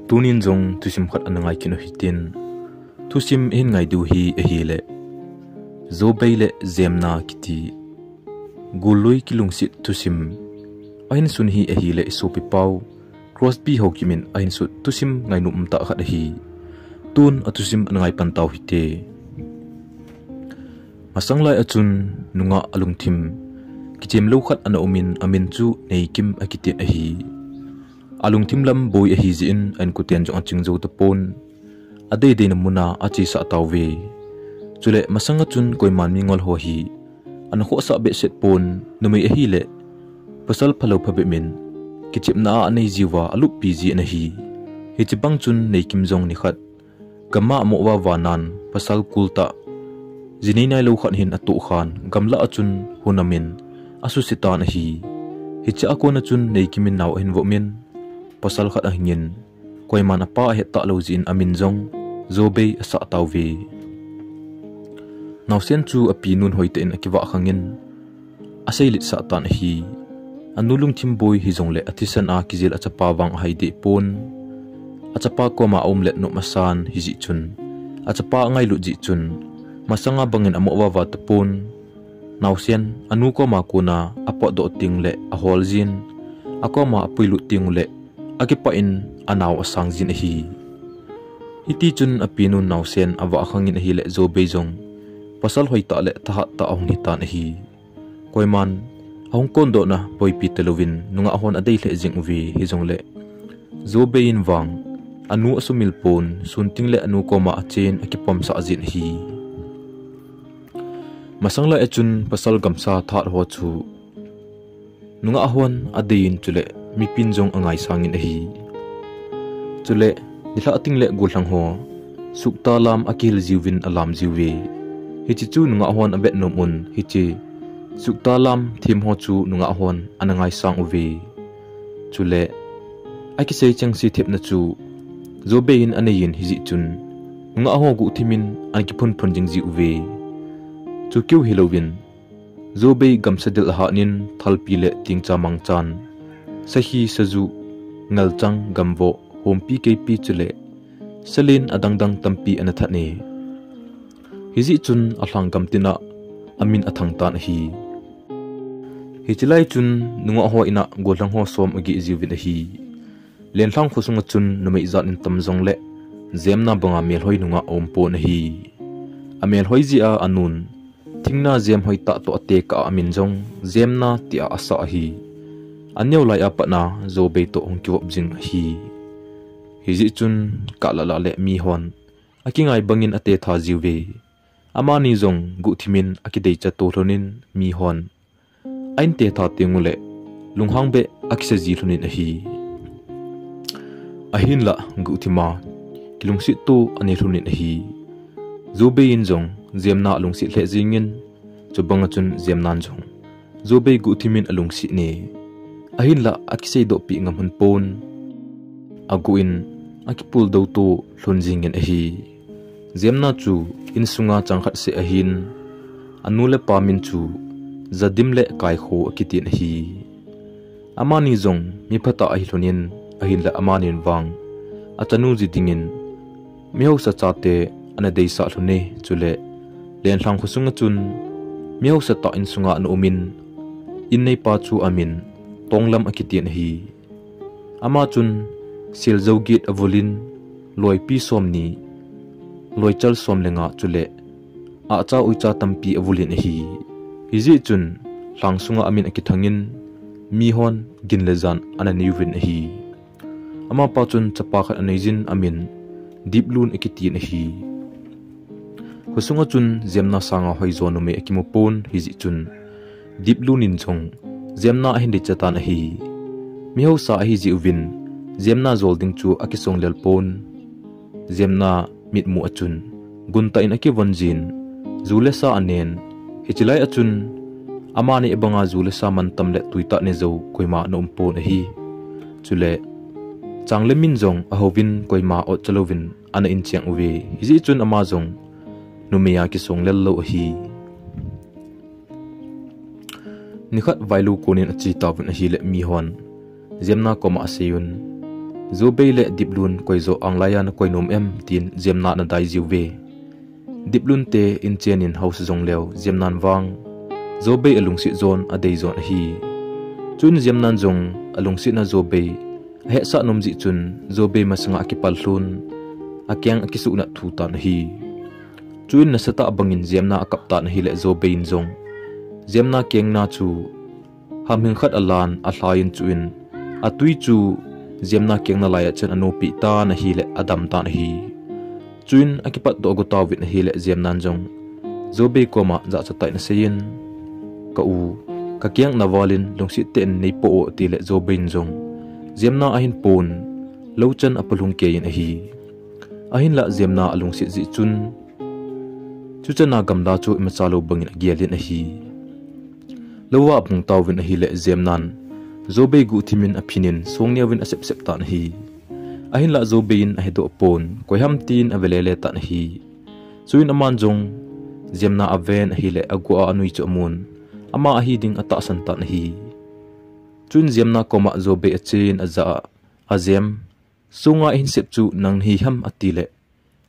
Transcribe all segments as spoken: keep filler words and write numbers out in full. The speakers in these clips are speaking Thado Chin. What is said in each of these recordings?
Tunin jong thusim khat ana ngai kit u hitin, thusim ihin ngai diu hi ahile, Jobei le Jemna kiti gullui kilungset thusim ahin sun hi ahile, isopi pau Crosby Haokip in ahin sut thusim ngainom umtah khat ahi. Tun athusim ana ngai pan tau hite. Masang lai a chun nungah alungthim kichem lou khat ana um in, amin chu Neikim akitin ahi. Alungthim lam boi ahi jeh in a-inkoten jong aching jou tapon, adei deina muna achesah tauve. Chule masang a chun koiman mingol ho hi ana khohsah behseh pon, numei ahile pasal phalou phabep in kichepna a anei jiuva aluppi ji ana hi. Hiche bang chun Neikim jong nikhat gam a amoh vava nan pasal kul tah, ji nei nailou khat hin atoh khan, gamlah a chun hunam in asuse tan ahi. Hiche a kon a chun Neikim in nao ahin vom in, pasal khat ahing in, koiman apa ahet talou jeh in amin jong Jobei asah tauve. Naosen chu apinun hoitah in akivah khang in, aseiletsah tan ahi. Anu lungthim boi hijongle athisan a kijil achapa vang ahai deh pon. Achapa koma aum le nom asan hijeh chun, achapa angailut jeh chun, masanga bangin amoh vava tapon. Naosen anu koma kona apotdoh teng le ahol jin, akoma apuilut teng ule akipah in anao asang jin ahi. Hitichun apinun naosen avah khang in ahile, Jobei jong pasal hoitah le thahat tah ahung hitan ahi. Koiman ahung kondohna boipi talouvin nungah hon adei lheh jing uve, hijongle Jobei in vang anu asumil pon, sun teng le anu koma achen akipomsah jin ahi. Masang lai a chun pasal gamsa thahat ho chu nungah hon adei in, chule mipin jong angaisang in ahi. Chule nilhah teng le gollhang ho sukta lam akihil jiuvin alam jiuve. Hiche chu nungah hon avet nom un, hiche sukta lam them ho chu nungah hon ana ngaisang uve. Chule akisei chengse thepna chu Jobei in anei in, hijeh chun nungah ho guhthim in ana kiphunphun jing jiuve. Chu keu hilouvin, Jobei gamsa del ahat in, thalpi le tingcha mangchan, sakhi, saju, ngalchang, gamvoh, hompi, keipi chule salen adangdang tampi ana that e. Hijeh chun alhang gam tina amin athang tan ahi. Hiche lai chun nungah ho in a gollhang ho som ageh jiuvin ahi. Lenlhang khosunga chun numei jat in tam jongle Jemna banga melhoi nungah aum pon ahi. Amelhoi jeh a anun thingna Jemhoi tah toh atekah a amin jong Jemna tia asah ahi. Aneo lai a pat a Jobei toh hung kivop jing ahi. Hijeh chun kalah lah le mihon akingai bangin atetha jiuve. Amani jong guhthim in akideicha to lhon in, mihon a-in tetha teng ule lunghang beh akisa ji lhon in ahi. Ahinlah guhthim a kilungset to anei lhon in ahi. Jobei in jong Jemna alungset lheh jeng in, chubanga chun Jemnan jong Jobei guhthim in alungset e. Ahinlah akiseidoh peh ngam lhon pon, aguh in akipul dou to lhon jeng in ahi. Jemna chu insunga chang khat seh ahin, anu le apa min chu Jadim le Kaikho akitin ahi. Amani jong mi phatah ahi lhon in, ahinlah amanin vang achanu ji dingin mihausa chate ana deisah lhon e. Chule Lenlhang khosunga chun mihausa tah insunga ana um in, in neipa chu amin Tonglam akitin ahi. Ama chun sel jo get avul in, loipi somni, loichal som le nga chule ahcha uicha tampi avul in ahi. Hijeh chun lhang sunga amin akithang in, mihon gin le jan ana neiyuvin ahi. Amapa chun chapa khat anei jin, amin Diplun akitin ahi. Khosunga chun Jemna sanga hoijo numei akimu pon, hijeh chun Diplun in jong Jemna ahin deicha tan ahi. Mihausa ahi jeh uvin Jemna jol ding chu akisonglel pon. Jemna mitmu a chun guntah in akivon jin, ju le sa anen. Hiche lai a chun amani abanga ju le sa mantam le tuitah ne jou koima ana um pon ahi. Chule chang le min jong ahouvin koima otcha louvin ana incheng uve. Hijeh chun ama jong numei a kisonglel lou ahi. Nikhat vailu konin ache tauvin ahile mihon Jemna koma aseiyun, Zobei le Diplun koi joh anglai a nakoi nom em, tin Jemna ana dai jiuve. Diplun te in chen in hausa jong leu, Jemnan vang Zobei alungset jon adei jon ahi. Chuin Jemnan jong alungsetna Zobei ahetsah nom jeh chun Zobei masanga akipal lhun, akeng akisuhnat thu tan ahi. Chuin nasatah bangin Jemna akap tan ahile Zobei in jong Jemna kengna chu hamhing khat alan alhai in chuin atui chu Jemna kengna lai a chun anopi tan ahile adam tan ahi. Chuin akipatdoh go tauvin ahile Jemnan jong Zobei koma jachat tah in aseiyin, "Ka u, ka keng naval in lungset tah in neipoh o," atile Zobei in jong Jemna ahin pon, lou chan apolhung kei in ahi. Ahinlah Jemna alungset jeh chun chuchana gamla chu imacha lou bangin agel in ahi. Lou a abung tauvin ahile Jemnan Zobei guhthim in aphin in song neovin asepsep tan ahi. Ahinlah Zobei in ahedoh pon, koi ham tin ave lele tan ahi. Chuin aman jong Jemna aven ahile aguh a anui chu amun, ama ahi ding atahsan tan ahi. Chuin Jemna koma Zobei achen ajah a, "A Jem, sunga ihin sep chu nang nahi ham?" atile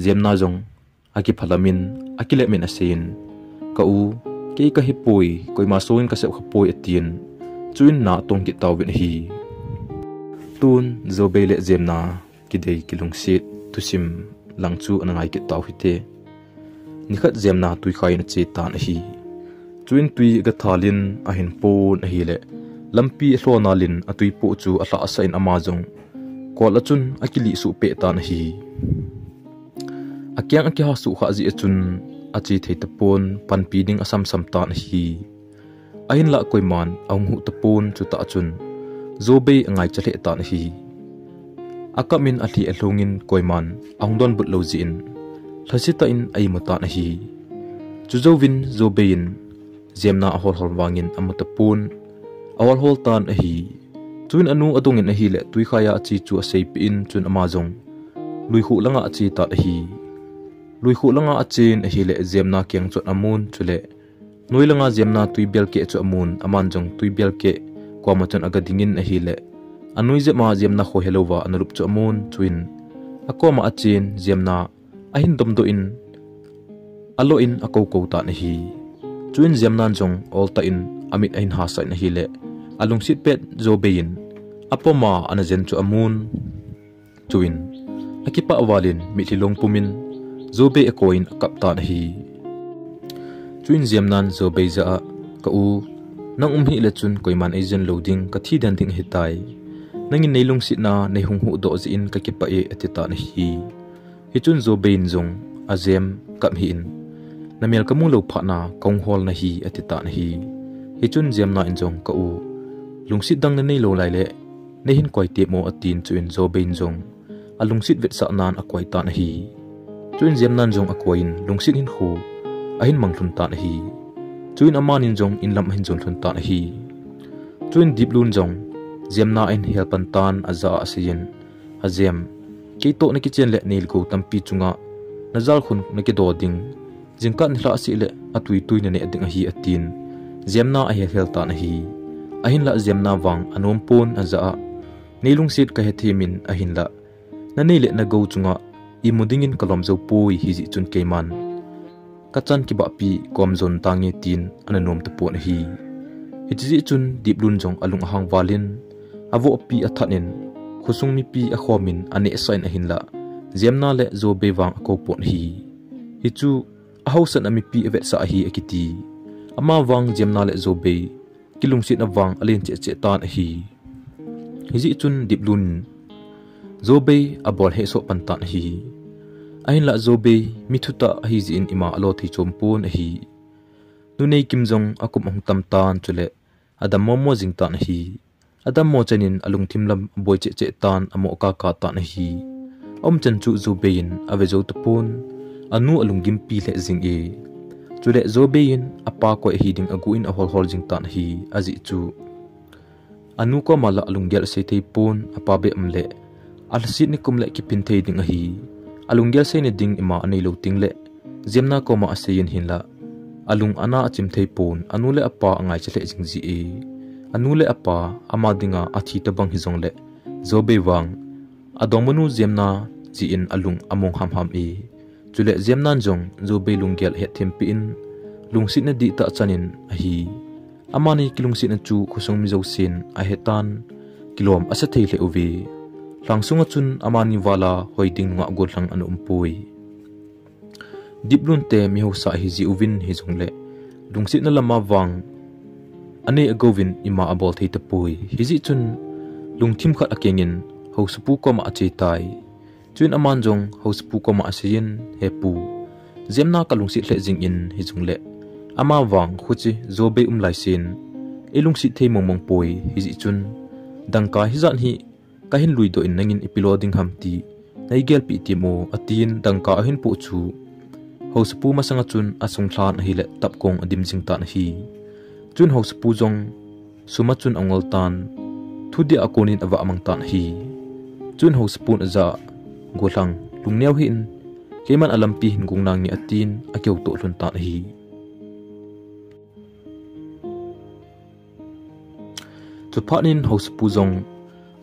Jemna jong akiphalam in, akilem in aseiyin, "Ka u, kei kahipoi, koima song in kasep khapoi," atin. Chuin na atong kit tauvin ahi. Tun Zobei le Jemna kidei kilungset thusim lang chu ana ngai kit tau hite. Nikhat Jemna twikhai in ache tan ahi. Chuin twi agathal in ahin pon ahile, lampi alhon a lin atwi poh chu alhahsah in ama jong kol a chun akilih suh peh tan ahi. Akeng akiha suh khah jeh a chun ache thei tapon, panpi ding asamsam tan ahi. Ahinlah koiman ahung huh tapon, chutah chun Zobei angaicha lheh tan ahi. Akam in alhi alhung in koiman ahung donbut lou jeh in lhasetah in a-imu tan ahi. Chujouvin Zobei in Jemna aholhol vangin amu tapon, aholhol tan ahi. Chuin anu adong in ahile twikhai a ache chu aseipeh in chun ama jong luikhuh langa ache tan ahi. Luikhuh langa achen ahile Jemna keng chun amun chule noi langa Jemna twibel keh chu amun, aman jong twibel keh koma chun aga dingin ahile, anoi jep a Jemna kho helouva analup chu amun, chuin akoma achen Jemna ahin domdoh in, alo in akoukou tan ahi. Chuin Jemnan jong oltah in amit ahin hasah in ahile, alungset pet Zobei in apom a ana jen chu amun. Chuin akipah val in mitlhi long pum in Zobei akoi in akap tan ahi. Chuin Jemnan Zobei jah a, "Ka u, nang um hih le chun koiman eijen lou ding, kathi den ding ahitai. Nangin neilungsetna neihung huhdoh jeh in kakipah e," ati tan ahi. Hichun Zobei in jong, "A Jem, kap hih in, namel kamu lou phat na kahung hol nahi," ati tan ahi. Hichun Jemna in jong, "Ka u, lungset dang nanei lou lai le neihin koi temo," atin, chuin Zobei in jong alungset vetsahnan akoi tan ahi. Chuin Jemnan jong akoi in lungset hinkho ahin mang lhun tan ahi. Chuin amanin jong inlam ahin jon lhun tan ahi. Chuin Diplun jong Jemna ahin hel pan tan ajah a aseiyin, "A Jem, keitoh nakichen le neilgou tampi chunga najal khun nakido ding, jingkah nilhah seh le atwitwi naneh ding ahi," atin, Jemna ahelhel tan ahi. Ahinlah Jemna vang anom pon ajah a, "Neilungset kahethem in ahinlah, nanei le nagou chunga imu dingin kalom jou poi, hijeh chun keiman kachan kibahpi kom jon tange," tin ana nom tapon ahi. Hiche jeh chun Diplun jong alung ahang val in, avohpi athat in, khosung mipi akhom in anehsah in ahinlah, Jemna le Zobei vang akou pon ahi. Hichu ahaosan a mipi avetsah ahi akiti. Ama vang Jemna le Zobei kilungsetna vang alen cheh cheh tan ahi. Hijeh chun Diplun Zobei abol hehsoh pan tan ahi. Ahinlah Zobei mi thutah ahijeh in ima alo thei chom pon ahi. Nunei Kim jong akum ahung tam tan chule adammo mo jing tan ahi. Adammo chan in alungthim lam aboi cheh cheh tan, amo kaka tan ahi. Aumchan chu Zobei in ave jou tapon, anu alunggimpi lheh jing e. Chule Zobei in apa koi ahi ding aguh in ahol hol jing tan ahi, ajeh chu anu koma la alunggel asei thei pon, apa beh um le alhaset nikum le kiphin thei ding ahi. Alunggel seina ding ima anei lou teng le Jemna koma aseiyin hinlah, alung ana achim thei pon, anu le apa angaicha lheh jing ji e. Anu le apa ama dinga athi tabang hijongle, Zobei vang adongmanu Jemna jeh in alung among hamham e. Chule Jemnan jong Zobei lunggel ahet thempeh in, lungsetna dihtah achan in ahi. Amani kilungsetna chu khosung mi jousen ahetan, kilom asa thei lheh uve. Lhang sunga chun amani vala hoi ding nungah gollhang ana umpoi. Diplun te mi hausa ahi jeh uvin hijongle, lungsetna lama vang anei agouvin ima abol thei tapoi. Hijeh chun lungthim khat akeng in haosapu koma ache tai. Chuin aman jong haosapu koma aseiyin, He pu, Jemna kalungset lheh jing in hijongle, ama vang khuche Zobei um laisen eilungset thei mongmong poi, hijeh chun dangka hijat hi kahin luidoh in nangin ipi lo ding ham ti neigelpeh temo, atin dangka ahin poh chu haosapu masanga chun asung lhan ahile tapkong adim jing tan ahi. Chun haosapu jong suma chun angol tan, thudih a konin avah mang tan ahi. Chun haosapun ajah a, Gollhang, lungneo hih in, keiman alampi hin gung nange, atin akihoutoh lhon tan ahi. Chuphat in haosapu jong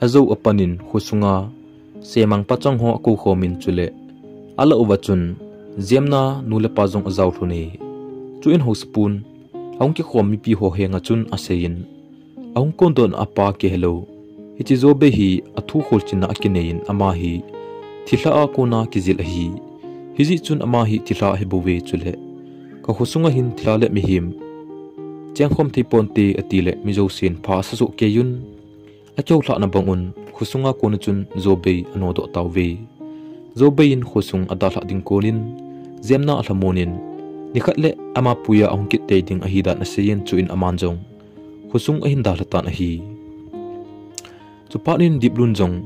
ajou apan in khosunga semang pachang ho akou khom in chule alah uva chun Jemna nu le pa jong ajao lhon e. Chuin haosapun ahung kikhom mipi ho henga chun aseiyin, Ahung kondoh a apa kihe lou, hiche Zobei hi athu kholchinna akinei in ama hi thilha a kona kijil ahi. Hijeh chun ama hi thilha ahibouve chule, Ka khosunga hin thilha le mihem chengkhom thei ponte, atile mi jousen pha asa soh keiyun. Akihoulhahna bangun khosunga kona chun Zobei anodoh tauve. Zobei in khosung adalhah ding konin Jemna alhamon in, nikhat le ama puiya ahung kit tei ding ahidan aseiyin chuin aman jong khosung ahin dalha tan ahi. Chuphat in Diplun jong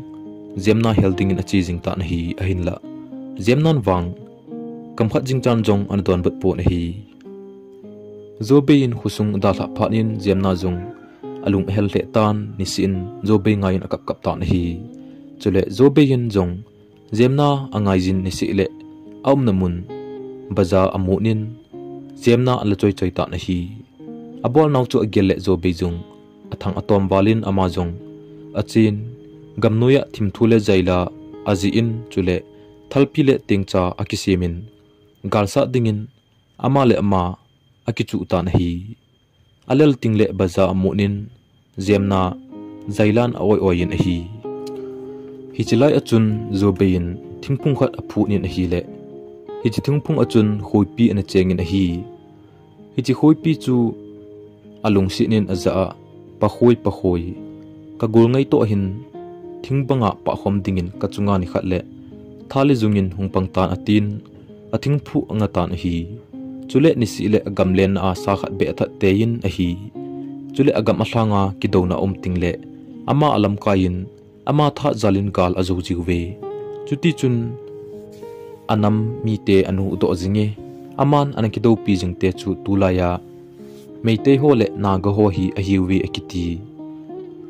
Jemna hel dingin ache jing tan ahi, ahinlah Jemnan vang kamkhat jingchan jong ana donbut pon ahi. Zobei in khosung adalhah phat in Jemna jong alung ahel lheh tan, niseh in Zobei ngai in akapkap tan ahi. Chule Zobei in jong Jemna angaijin niseh le aumna mun bazaar amut in Jemna ala choichoi tan ahi. Abolnau chu agel le Zobei jong athang atom val in ama jong achen, gamnoiya thimthu le jaila ajih in chule thalpi le tengcha akisem in galsat dingin ama le ama akichuh tan ahi. Alel tengle bazaar amut in Jemna jailan a-oi-oi in ahi. Hiche lai a chun Zobei in thingphung khat aphut in ahile, hiche thingphung a chun khoipi ana cheng in ahi. Hiche khoipi chu alungset in ajah a, Pakhoi, pakhoi, kagol ngaito ahin, thing banga pahkhom dingin kachunga nikhat le tha le jungin hung pang tan, atin, athingphung anga tan ahi. Chule niseh le agamlenna a sa khat beh athat tei in ahi. Chule agam alhanga kidouna aum tengle ama alamkai in ama tha jal in gal ajou jiuve. Chutichun anam mite anudoh jinge, aman ana kidoupi jingte chu tulaiya Meitei ho le Naga ho hi ahiuve akiti.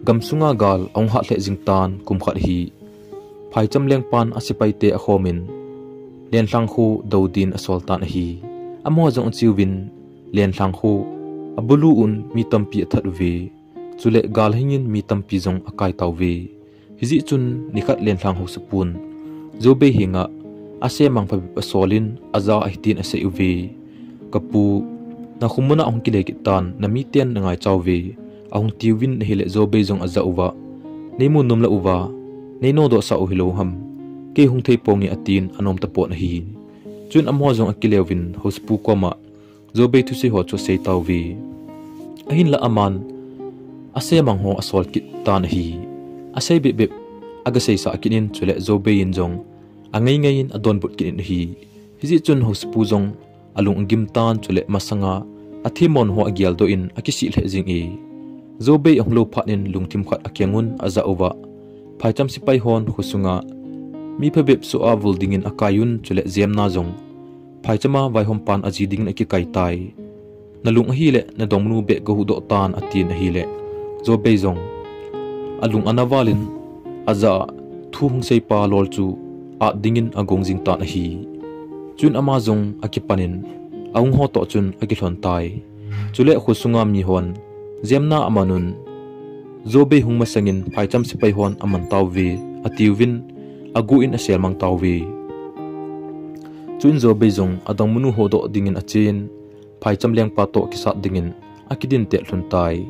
Gamsunga gal ahung hat lheh jing tan kum khat hi phaicham lengpan a sepaite akhom in Lenlhang kho dou din asol tan ahi. Amaho jong acheuvin Lenlhang kho abulu un mi tampi athat uve. Chule gal hingin mi tampi jong akai tauve. Hijeh chun nikhat Lenlhang haosapun Zobei henga asemang phabep asol in ajah a hitin asei uve, Kapu, nakhomuna hung kile kit tan, namiten nangaicha uve, ahung tiuvin ahile Zobei jong ajah uva, Neimu nom lou uva, neinodohsah u hilou ham, kei hung thei ponge, atin anom tapon ahi. Chun amaho jong akileuvin haosapu koma Zobei thusei ho chu asei tauve. Ahinlah aman asemang ho asol kit tan ahi. Asei bepbep agaseisah kit in chule Zobei in jong angaingai in adonbut kit in ahi. Hijeh chun haosapu jong alung agim tan chule masanga athemmon ho ageldoh in akisih lheh jing e. Zobei ahung lou phat in lungthim khat akengun ajah uva, phaicham sepai hon khosunga mi phabep soh a vul dingin akaiyun chule Jemna jong phaichama vaihompan aji dingin akikai tai. Nalung ahile nadongmanu beh gahuhdoh tan, atin ahile Zobei jong alung ana val in ajah a thu hung seipa lol chu at dingin agong jing tan ahi. Chun ama jong akipan in ahung ho toh chun akilhon tai. Chule khosunga mihon Jemna amanun, Zobei hung masangin phaicham sepai hon aman tauve, atiuvin, agu in asel mang tauve. Chuin Zobei jong adongmanu hodoh dingin achen, phaicham lengpa toh kisat dingin akidintet lhun tai.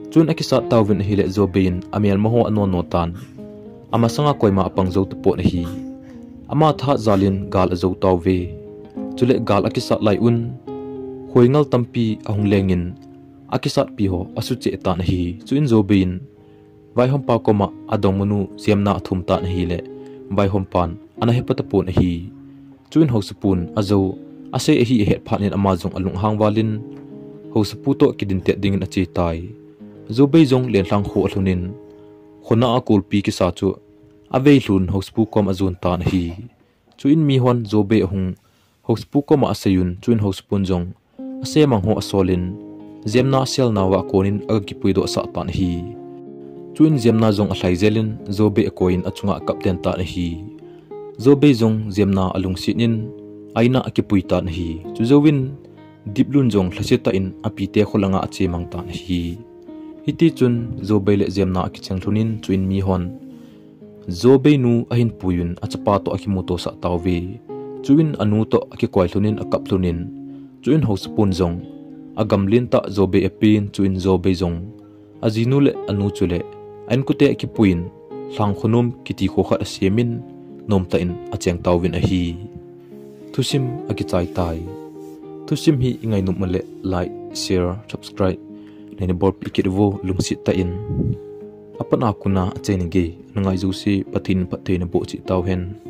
Chuin akisat tauvin ahile Zobei in amelma ho anono tan. Amasanga koima apang jou tapon ahi. Ama thahat jalin gal ajou tauve. Chule gal akisat lai un, hoingal tampi ahung lengin, akisatpi ho asucheh tan ahi. Chuin Zobei in vaihompa koma adongmanu jemna athum tan ahile, vaihompan ana hepa tapon ahi. Chuin haosapun ajou asei ahi ahet phat in ama jong alunghang valin, haosapu toh kidintet dingin ache tai. Zobei jong lenlhang kho alhunin, khona a kulpi kisa chu avei lhun haosapu kom ajon tan ahi. Chuin mihon Zobei ahung haosapu koma aseiyun, chuin haosapun jong asemang ho asolin, jemna aselnauva konin aga kipuidoh sah tan ahi. Chuin jemna jong alhai jelin, Zobei akoiyin achunga akap den tan ahi. Zobei jong jemna alungset in, a-in'a akipui tan ahi. Chujouvin, Diplun jong lhasetah in apite kholanga ache mang tan ahi. Hitichun Zobei le jemna akicheng lhunin, chuin mihon Zobei nu ahin puiyun achapa toh akimuto sah tauve. Chuin anu toh akikoi lhunin akap lhunin. Chuin haosapun jong agamlen tah Zobei apen, chuin Zobei jong ajinu le anu chule a-inkote akipuiyin, Lhangkhonom kiti kho khat asemin, nomtah in acheng tauvin ahi. Thusim akichai tai. Thusim hi ingainom uleh like, share, subscribe neina bolpeh kit uvo lungset tah in. Apat'a kona achaina gei nangai jouse Pathen in phatthei naboh cheh tauhen.